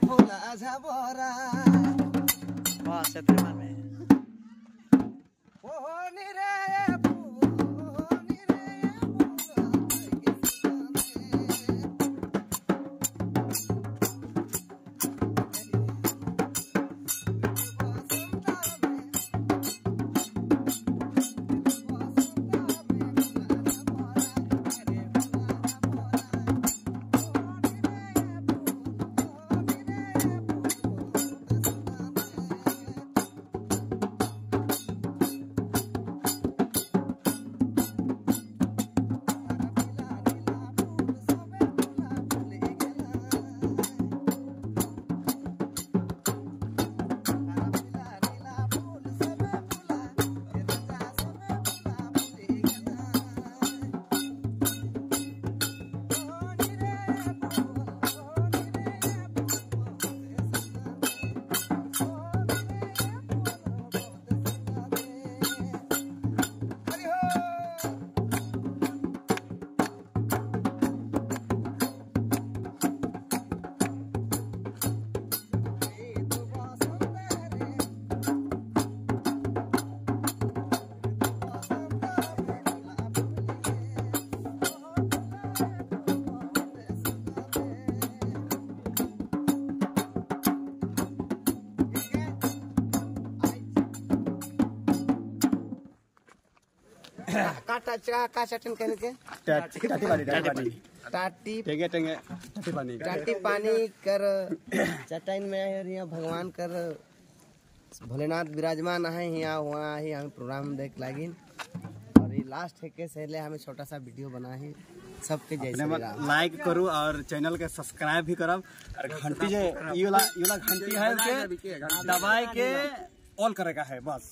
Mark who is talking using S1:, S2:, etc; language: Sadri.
S1: फूला झबोरा
S2: बस इतने बार में
S1: ओ नी रे फूल नी रे काटा का चटन कहने के
S3: टाटी पानी
S1: टाटी
S3: टेंगे टेंगे टाटी पानी
S1: टाटी पानी कर चटन में यहाँ भगवान कर भोलेनाथ विराजमान है यहाँ वहाँ ही हमें प्रोग्राम देख लागिन। और ये लास्ट है के पहले हमें छोटा सा वीडियो बना है सबके जैसे
S3: लाइक करू और चैनल के सब्सक्राइब भी करब और घंटी जे ये वाला घंटी है के दबाए के ऑल करेगा है बस।